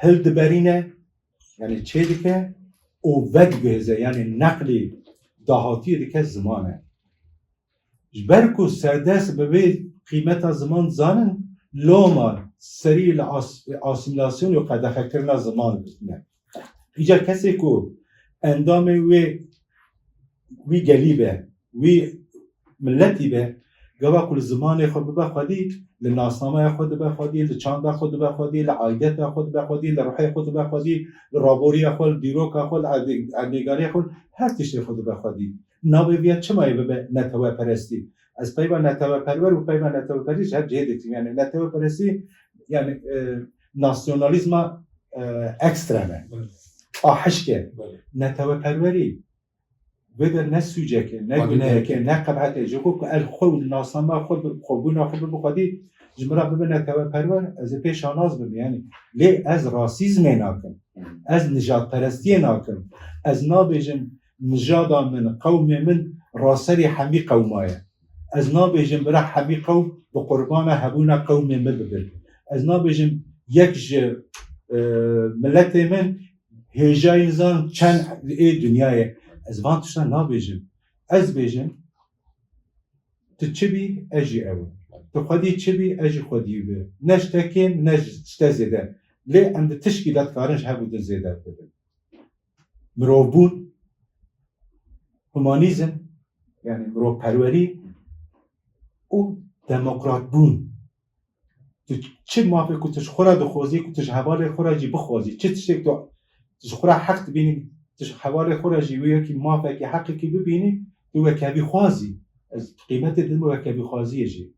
Hildiberîne, yani çêdike û vediguhêze, yani neqlî dahatiyê dike ziman e. Ji ber ku serdest bi vê qîmeta ziman dizanin, loma serî li as-, asîmîlasyonê û qedexekirina ziman girtine. Îcar kesê ku endamê wê, wî gelî be, wî miletî be, gava ku li zimanê xwe bibe xwedî, li nasnameya xwe dibe xwedî, li çanda xwe dibe xwedî, li aîdeta xwe dibe xwedî, li ruhê xwe dibe xwedî, li raboriya xwe, li dîroka xwe, li erdê-, erdnîgariya xwe, her tiştê xwe dibe xwedî. Navê viya çima yê bibe neteweperestî? Ez peyva neteweperwer û peyva neteweperî ji hev cihê dikim. Yani neteweperestî, yani, e, nasyonalîzma, e, ekstrem e. Belê. A hişk e. Belê. Neteweperwerî vê de ne sûcek e, ne Xwedî gunehek e, ne qebhet e. Ji ku ku el xwe û nasnama xwe bi, xwebûna xwe bi, bi xwedî ji min re bibe neteweperwer, ez ê pê şanaz bim. Yani lê ez rasîzmê nakim. Ez nijadperestiyê nakim. Ez nabêjim nijada min, qewmê min raserî hemî qewma ye. Ez nabêjim bira hemî qewm bi qurbana hebûna qewmê min bibin. Ez nabêjim yek ji, e, miletê min hêjayî nizan çend ê dinyayê. Ez van tiştan nabêjim. Ez bêjim, tu çi bî, ez jî ew im. Tu xwedî çi bî, ez jî xwedî bim. Ne ji te kêm, ne ji te zêde. Lê em di tişkî de dikarin ji hev û din zêde bibin. Mirovbûn, humanîzm, yani mirovperwerî û demokratbûn. Tu çi mafê ku tu ji xwe re dixwazî, ku tu ji hevalê xwe re jî bixwazî, çi tiştek tu ji xwe re heq dibînî, tu ji hevalê xwe re jî wê yekî mafekî, heqekî bibînî, tu wekevîxwazî. Ez qîmetê didim wekevîxwaziyê jî.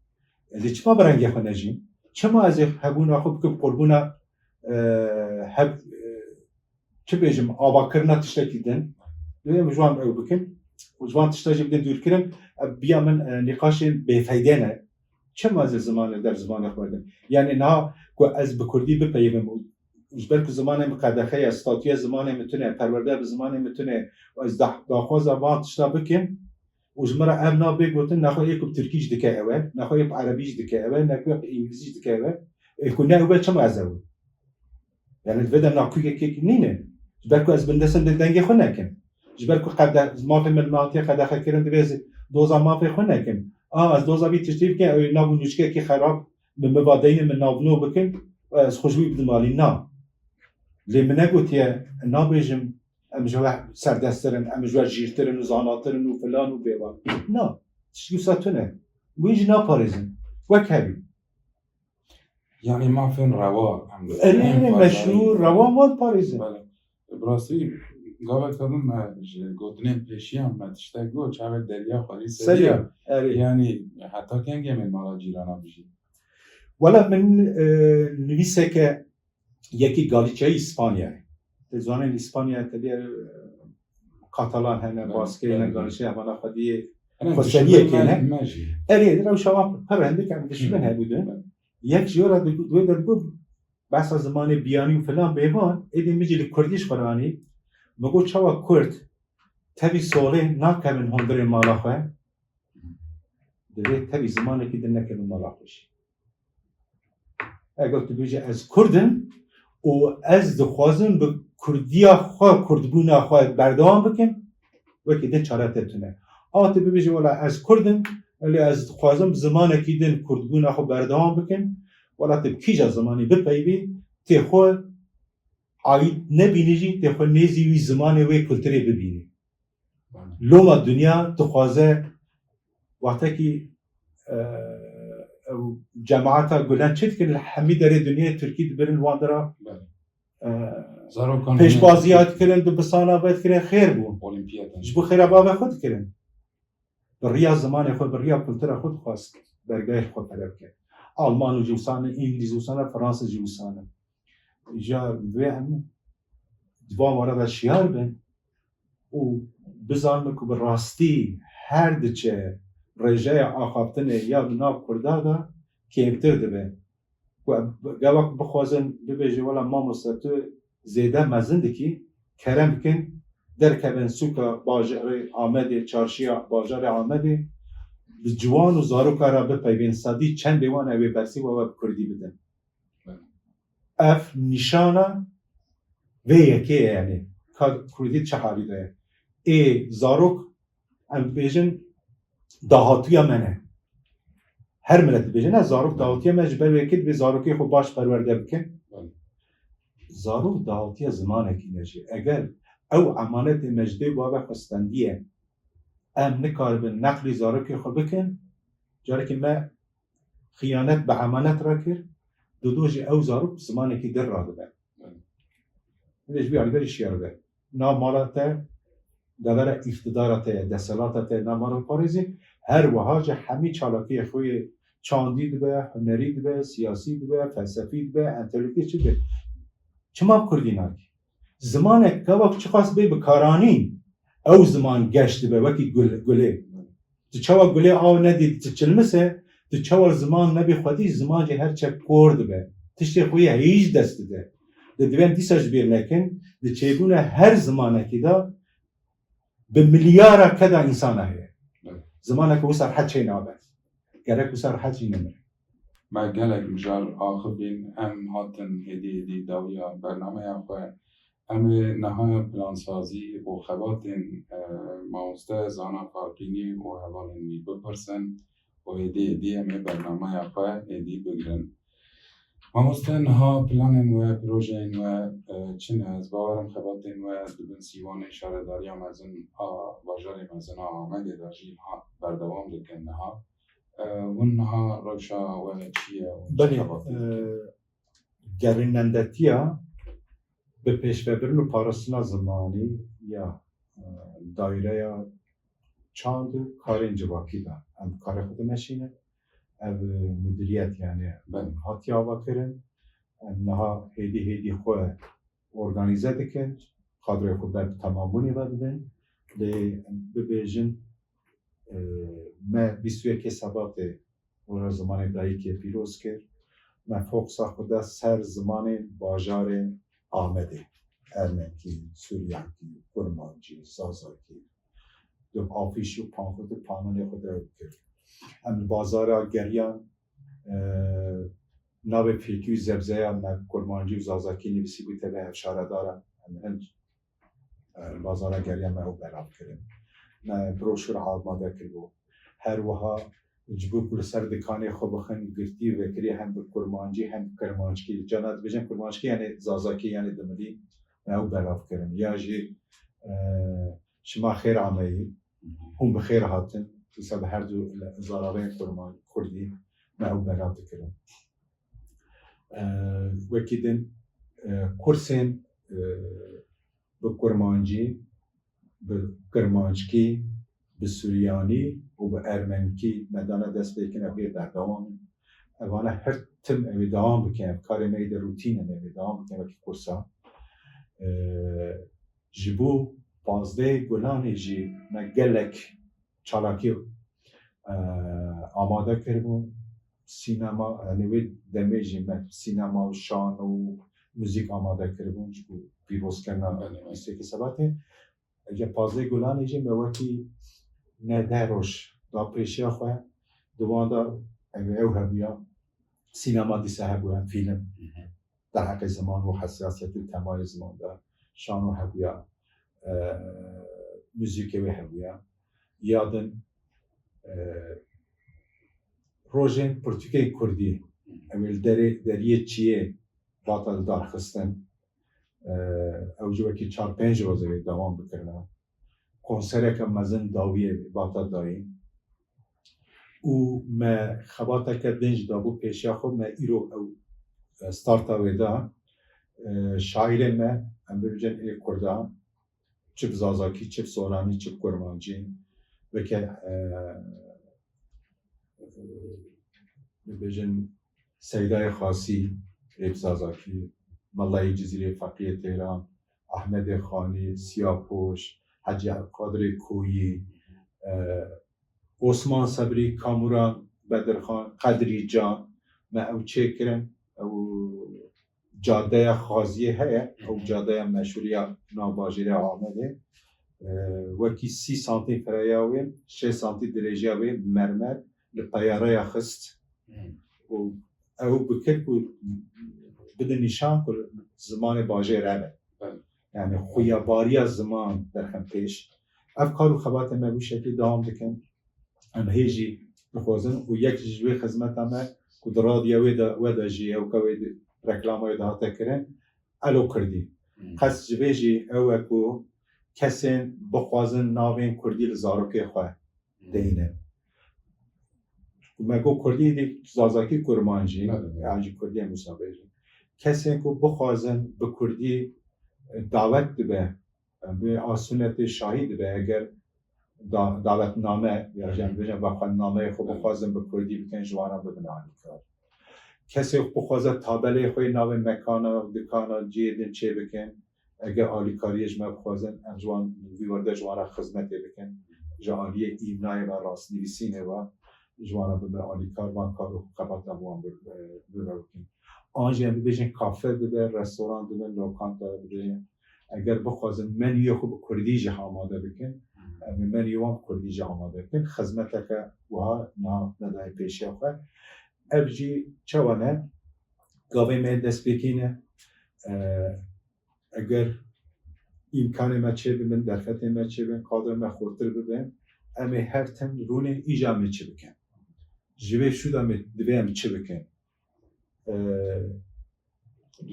Ez ê çima bi rengê xwe nejîm? Çima ez ê hebûna xwe bikim qurbûna, e, heb-, e, çi bêjim, avakirina tiştekî din? Divê em ji wan ew bikin û ji van tişta jî bidin dûrkirin. Ev biya min, e, nîqaşên bêfeyde ne. Çima ez ê zimanê der zimanê xwe bidim? Yani niha ku ez bi kurdî bipeyivim û ji ber ku zimanê min qedexe ye, statûya zimanê min tune, perwerde bi zimanê min tune û ez dah-, daxwaza van tişta bikim, û ji min re ev nabê gotin, nexwe yê ku bi tirkî jî dike ew e, nexwe yê bi erebî jî dike ew e, nexwe yê bi îngilîzî jî dike ew e. Ê ku ne ew be, çima ez ew im? Yani di vê de nakûyekek nîne. Ji ber ku ez bindesim dê dengê xwe nekim. Ji ber ku qede-, mafê min hatiye qedexekirin, divê ez doza mafê xwe nekim. A, ez doza vî tiştî bikim, ew ê nav û nûçkekî xerab min biva deynê min navno bikin, ez xwe ji wî bidim alî. Na. Lê min negotiye, nabêjim, em ji we serdesttir in, em ji we jîrtir in û zanatir in û filan û bêvan. Na, tiştî wisa tune. Wî jî naparêzin. Wek hebî. Yani mafên rewa, em Erê, erê, meşrû, rewa wan parêzin. Belê. Bi rastî, gavek hebû me ji gotinên pêşiyan me tiştek got, çavê derya xwarî Serî, serî ya. Erê. Yani heta kengê em ê mala cîrana bijî? Wela min, e, nivîseke yekî Galîçeyî Îspanyayê. Te zanên Îspanya te diye, e, Katalan hene, Belê, Baskê hene, belê, belê. Galîçeyê hevana xwediyê, Hene xweseriyê dişibin kêne. Me, me jî. Erê, rewşa wan pir hindik em dişibin Hı. hebûdin. Belê. Yek ji wê re digo-, wê de digot, behsa zimanê biyanî û filan bêvan, êdî min jî li kurdî ji xwe re anî. Min got, çawa kurd tevî solê nakevin hundirê mala xwe? Divê tevî zimanekî din nekevin mala xwe jî. Eger tu bêjî, ez kurd im û ez dixwazim bi kurdiya xwe, kurdbûna xwe berdewam bikim, wekî din çare te tune. A tu bibêjî, wela ez kurd im, lê ez dixwazim bi zimanekî din kurdbûna xwe berdewam bikim, wela tu bi kîja zimanî bipeyivî, tê xwe aîd nebînî jî, tê xwe nêzî wî zimanê, wê kulturê bibînî. Loma dinya dixwaze wextekî, e, ew cemaeta Gulen çi dikin, li hemî derê dinyayê Tirkî dibirin wan dira, Belê. e, Zarokan pêşbaziya dikirin, dibisana vedikirin, xêr bû. Olimpiyatan. Ji bo xêra bavê xwe dikirin. Bi riya zimanê xwe, bi riya kultura xwe dixwast dergehê xwe pere bike. Alman jî wisa ne, Îngilîz wisa ne, Fransız jî wisa ne. Îja divê em di van were de şiyar bin û bizanin ku bi rastî her diçe rêjeya axaftinê ya di nav Kurda de kêmtir dibe. Ku em gava ku bixwazin bibêje, wela mamoste tu zêde mezin dikî, kerem bikin, derkevin sûka bajarê Amedê, çarşiya bajarê Amedê, bi ciwan û zaroka re bipeyvên, sedî çendê wan ew ê bersîva we bi kurdî bidin. Ev nîşana vê yekê ye, yanî ka kurdî çi halî de ye. Ê zarok, em dibêjin, dahatuya me ne. Her milet dibêje, ne, zarok dahatuya me, ji ber wê yekê divê zarokê xwe baş perwerde bikin. Belê. Zarok dahatiya zimanekî ne jî. Eger ew emanetê me ji dê û bavê xwe stendiye, em nikaribin neqlî zarokê xwe bikin, carekê me xiyanet bi emanet re kir, dido jî ew zarok bi zimanekî din radibe. Belê. Divê ji vî alî berî şiyar be. Nav mala te, devera îqtidara te ye, desthilata te, nav mala parêzî, her wiha jî hemî çalakiyê xwe yê çandî dibe, hunerî dibe, siyasî dibe, felsefî dibe, entelektûyel çi dibe. Çima bi kurdî nakî? Zimanek gava ku çiqas bê bikaranîn, ew ziman geş dibe, wekî gul, gulê. Tu çawa gulê aw nedî, tu çilmise, tu çawa ziman nebî xwedî, ziman jî her çek kor dibe. Tiştê xwe yê heyî ji dest dide. Lê divê em dîsa ji bîr nekin, di çêbûna her zimanekî de bi milyara keda însana heye. Evet. Zimanek wisa rehet çê nabe. Gerek wisa rehet jî nemire. Me gelek mijar axivîn, em hatin hêdî hêdî dawiya bernameya xwe. Em ê niha plansazî û xebatên, e, mamoste Zana Farqînî û hevalên wî bipirsin û hêdî hêdî em ê bernameya xwe hêdî bigirin. Mamoste, niha planên we, projeyên we, e, çi ne? Ez bawer im xebatên we di bin sîwanê şaredariya mezin a bajarê mezin a Amedê de jî ha berdewam dikin niha. E, hûn niha rewşa we çi ye? Hûn çi Belê, xebatê e, dikin? Gerînendetiya bi pêşvebirin û parastina zimanî ya, e, daîreya çand û karên civakî de em karê xwe dimeşînin. Ev, e, mudiriyet, yanî, Belê. hatiye avakirin. Em niha hêdî hêdî xwe organîze dikin. Kadroyê xwe ber bi temambûnê ve dibin. Lê em bibêjin, e, me bîst û yekê Sebatê Roja Zimanê Dayikê pîroz kir. Me fokusa xwe da ser zimanên bajarê Amedê. Ermenkî, Suryankî, Kurmancî, Zazakî. Di afîş û panflet û panelê xwe de ew kir. Em li bazara geriyan, e, navê fêkî û zebzeya me Kurmancî û Zazakî nivîsî bû tevê hevşaredara. Em hin e, bazara geriya me ew belav kirin. Me broşûr amade kiribû. Her wiha ji bo ku li ser dikanê xwe bixin, girtî vekirî hem bi kurmancî hem bi kirmanckî. Cana dibêjin kurmanckî, yanî zazakî, yanî dimilî, me ew belav kirin. Ya jî, e, şima xêr ameyî, hûn bi xêr hatin. Wisa bi her du zararên kurman-, kurdî me ew belav dikirin. E, wekî din, e, kursên, e, bi kurmancî, bi kirmanckî, bi suryanî û bi ermenkî me dane dest pê kirin, ew ê berdewam in. Evane her tim ew ê dewam bikin, ev karê me yê de rûtîn in, ew ê dewam bikin wekî kursa. E, ji bo pazdehê Gulanê jî me gelek çalakî, e, amade kiribû. Sînema, yanî wê demê jî me sînema û şan û muzîk amade kiribûn ji bo pîrozkirina Belê, belê. bîst û yekê Sebatê. Eger pazdehê Gulanê jî me wekî neh deh roj da pêşiya xwe, di wan de ew, ew hebûya, sînema dîsa hebûya, fîlm. Hı hı. Derheqê ziman û hesasiyet û temayê ziman de şano hebûya, e, muzîkê wê hebûya. Ya din, e, rojên pirtûkên kurdî, em ê li derê, deriyê çiyê bata li dar xistin. E, ew jî wekî çar pênc roz ew ê dewam bikirine. Konsereke mezin dawiyê bata dayîn. Û me xebateke din jî dabû pêşiya xwe, me îro ew, e, starta wê da. E, şaîrê me, em bibêjin ê Kurda, çi bi Zazakî, çi bi Soranî, çi bi Kurmancî, weke, e, e, bibêjin Seydayê Xasî, êb Zazakî, Melayê Cizîrê, Feqiyê Têran, Ehmedê Xanî, Siyapoş, Hecî Qadirê Koyî, e, Osman Sebrî, Kamûran Bedirxan, Qedrî Can, me ew çêkirin. Ew cadeya Xaziyê heye, ew cadeya meşhûr ya nav bajêrê Amedê. E, wekî sî santî fireya wê, şêst santî dirêjiya wê, mermer, li teyareya xist. Hmm. Û ew bikir ku bide nîşan ku zimanê bajêr ev e. Belê. Yani xuyabariya ziman derxin pêş. Ev kar û xebatê me wî şeklî dewam dikin. Em hê jî dixwazin û yek ji wê xizmeta me ku di radya wê de, we de jî ewka wê di, reklama wê de hate kirin, Elo Kurdî. Hmm. Qest ji vê jî ew e ku kesên bixwazin navên Kurdî li zarokê xwe deyne. Me got Kurdî dî Zazakî Kurmancî, Belê, belê. Yan jî Kurdî em wisa bêjin. Kesên ku bixwazin bi Kurdî, e, dawet dibe, e, bi a sunetê şahî dibe, eger da-, davetname, ya jî em bêjin vexwendnameyê xwe Belê. Bixwazin bi Kurdî bikin, ji wan re bibin alîkar. Kesê ku bixwaze tabeleyê xwe yê navê mekana, dikana, cihê din çê bikin, eger alîkariyê ji me bixwazin, em ji wan, vî werde ji wan re xizmetê bikin. Ji aliyê îmnayê ve, rastnivîsînê ve, ji wan re bibin alîkar, van kar û xebata bi wan bi-, bi-, bibe bikin. An jî em bibêjin kafe dibe, restoran dibe, lokanta dibe. Eger bixwazin menüyê xwe bi kurdî jî amade bikin, em ê menüyê wan bi kurdî jî amade bikin. Xizmeteke wiha niha nedayê pêşiya xwe. Ev jî çawa ne? Gavê me destpêkî ne. E, eger îmkanê me çê bibin, derfetê me çê bibin, qadrê me xurtir bibin, em ê her tim rûnê îja em ê çi bikin. Ji vê şûda em ê divê em çi bikin? E,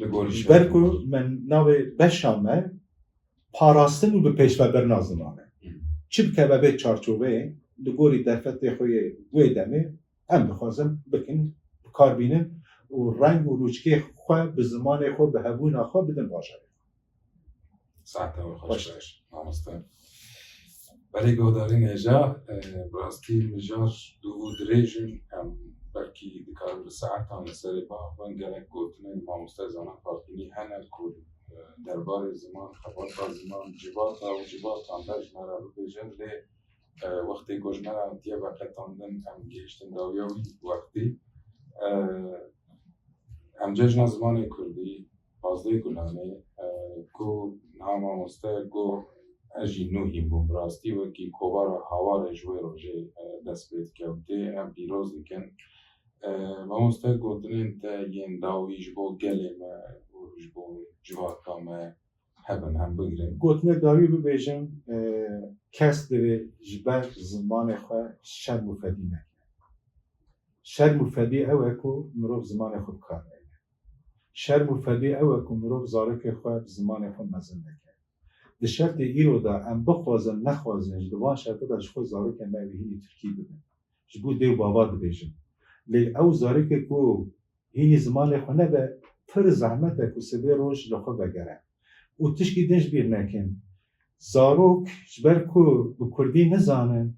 Li gorî ji ber ku me navê beşa me parastin û bi pêşvebirina ziman e. Çi bike be bê çarçoveyê, li gorî derfetê xwe yê wê demê, em dixwazin bikin, bi kar bînin û reng û rûçkê xwe bi zimanê xwe, bi hebûna xwe bidin bajarê xwe. Saeta we xweş Xweş be, mamoste. Belê guhdarên hêja, e, bi rastî mijar dûv û dirêj in, em belkî dikarin bi saetan li serê biaxivin, gelek gotinên mamoste Zana Partînî hene ku, e, derbarê ziman, xebata ziman, civata û civatan de ji me re bibêjin, lê e, wextê ku ji me re hatiye veqetandin, em gihiştin dawiya wî wextî. E, em Cejna Zimanê Kurdî, pazdeh Gulanê, e, ku niha mamoste got, ez jî nûhîn bûm, bi rastî wekî kovara hawarê ji wê rojê, e, dest pê dike û tê em pîroz dikin. E, mamoste gotinên te yên dawî ji bo gelê me û ji bo civaka me, hebin, em bigrin. Gotinê dawî bibêjim, e, kes divê ji ber zimanê xwe şerm û fedî neke. Şerm û fedî ew e ku mirov zimanê xwe bi kar neyne. Şerm û fedî ew e ku mirov zarokê xwe bi zimanê xwe mezin neke. Di şertê îro de em bixwazin nexwazin, ji di van şertê de ji xwe zarokên me wî hînî tirkî bibin. Ji bo dê û bava dibêjin. Lê ew zarokê ku hînî zimanê xwe nebe, pir zehmet e ku sibê roj li xwe vegere. Û tişkî din ji bîr nekin. Zarok ji ber ku bi kurdî nizanin,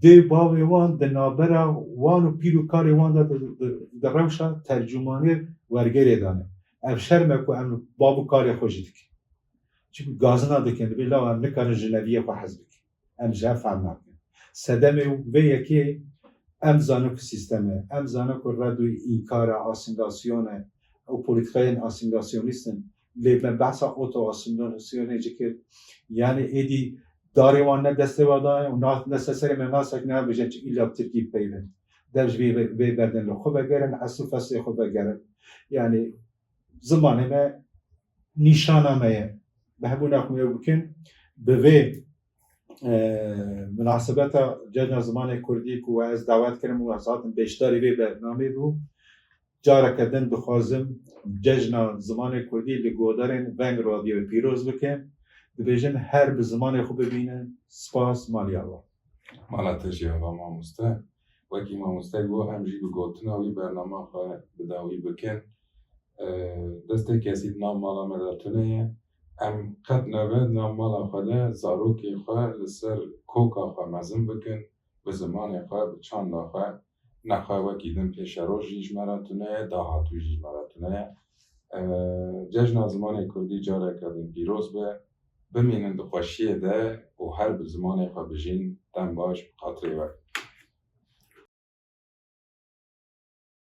dê û bavê wan di navbera wan û pîl û karê wan de di, di, di rewşa tercûmanê wergerê de ne. Ev şerm e ku em bav û karê xwe jî dikin. Çimkî gazina dikin, divê law em nikarin ji neviyê xwe hez bikin. Em ji hev fehm nakin. Sedemê vê yekê em zanin ku sîstem e. Em zanin ku red û înkar e, asîmîlasyon e. Ew polîtîkayên asîmîlasyonîst in. Lê me behsa oto-asîmîlasyonê jî kir. Yanî êdî darê wan ne destê wan de ye û ne, ne serê me nasekine, bêjin çi îlla bi tirkî bipeyivin. Dev ji vê, vê, vê berdin li xwe vegerin, esil feslê xwe vegerin. Yanî zimanê me nîşana me ye. Bi hebûna xwe ew bikin, bi vê, e, minasebeta Cejna Zimanê Kurdî ku ez dawet kirim û ez hatim beşdarî vê bernameyê bûm, careke din dixwazim Cejna Zimanê Kurdî li guhdarên Veng Radyoyê pîroz bikim. Dibêjim her bi zimanê xwe bibînin. Spas, malî ava. Mala te jî ava mamoste. Wekî mamoste got, em jî bi gotina wî bernama xwe bi dawî bikin. E, destê kesî di nav mala me de tune ye. Em qet nebe di nav mala xwe de zarokê xwe li ser koka xwe mezin bikin, bi zimanê xwe, bi çanda xwe. Nexe wekî din pêşeroj jî ji me re tune ye, dahatû jî ji me re tune ye. E, Cejna Zimanê Kurdî careke din pîroz be. Bimînin di xweşiyê de û her bi zimanê xwe bijîn. Dem baş, bi xatirê we.